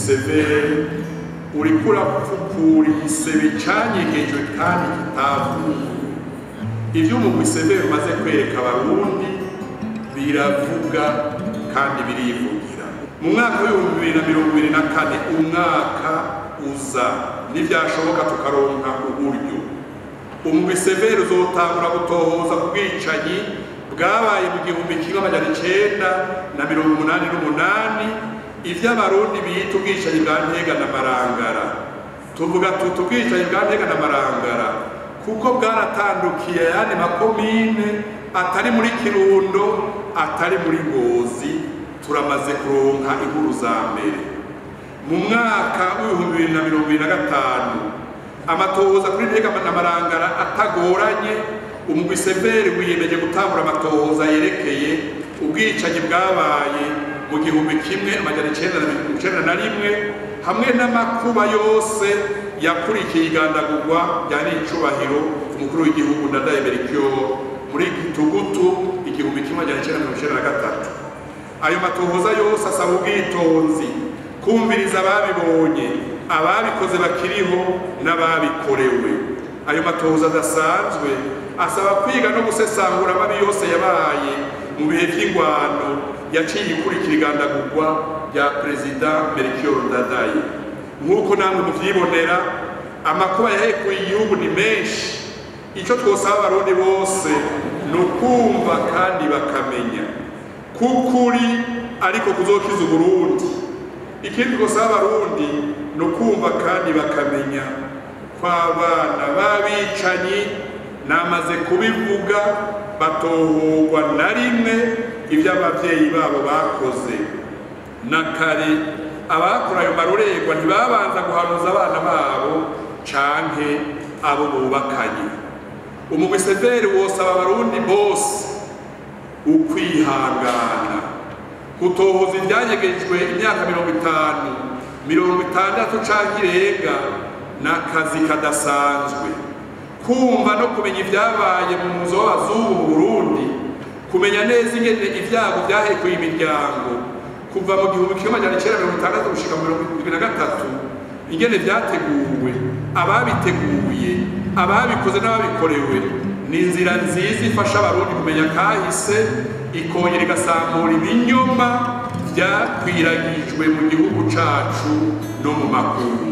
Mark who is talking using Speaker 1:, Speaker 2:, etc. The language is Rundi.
Speaker 1: CVR uriko urapfukura igisebe canyegejwe kandi kitavuwe. Ivyo umugwi CVR umaze kwereka Abarundi biravuga kandi birivugira. Mu mwaka w'2024, umwaka uza, nivyashoboka tukaronka uburyo, umugwi CVR uzotangura gutohoza ku bwicanyi bwabaye mu 1988, ivyo Abarundi bita ubwicanyi bwa Ntega na Marangara. Tuvuga tuti ubwicanyi bwa Ntega na Marangara kuko bwaratandukiye ayandi makomine atari muri Kirundo, atari muri Ngozi. Turamaze kuronka inkuru za mbere. Mu mwaka w'2025, amatohoza kuri Ntega na Marangara atagoranye, umugwi CVR wiyemeje gutangura amatohoza yerekeye ubwicanyi bwabaye mu 1991 hamwe n'amakuba yose yakurikiye igandagurwa rya nyiricubahiro umukuru w'igihugu Ndadaye Melchior muri Gitugutu 1993. Ayo matohoza yose asaba ubwitonzi, kumviriza ababibonye, ababikoze bakiriho n'ababikorewe. Ayo matohoza adasanzwe asaba kwiga no gusesangura amabi yose yabaye mu bihe vy'ingwano yaciye ikurikira igandagurwa rya Perezida Melchior Ndadaye. Nk'uko namwe muvyibonera, amakuba yahekuye igihugu ni menshi. Ico twosaba Abarundi bose ni ukumva kandi bakamenya kukuri ariko kuzokiza Uburundi. Ikindi twosaba Abarundi ni ukumva kandi bakamenya ko abana b'abicanyi, namaze kubivuga, batohogwa na rimwe ivyo abavyeyi babo bakoze. Na kare abakora ayo marorerwa ntibabanza guhanuza abana babo canke abo bubakanye. Umugwi CVR wosaba Abarundi bose ukwihangana. Kutohoza ivyanyegejwe imyaka 50, 60 canke irenga n'akazi kadasanzwe. Kumva no kumenya ivyabaye mu muzo w'abazungu mu Burundi, kumenya neza ingene ivyago vyahekuye imiryango kuva mu 1960 gushika mu 1973, ingene vyateguwe, ababiteguye, ababikoze n'ababikorewe, ni inzira nziza ifasha Abarundi kumenya kahise, ikongera igasambura ibinyoma vyakwiragijwe mu gihugu cacu no mu makungu.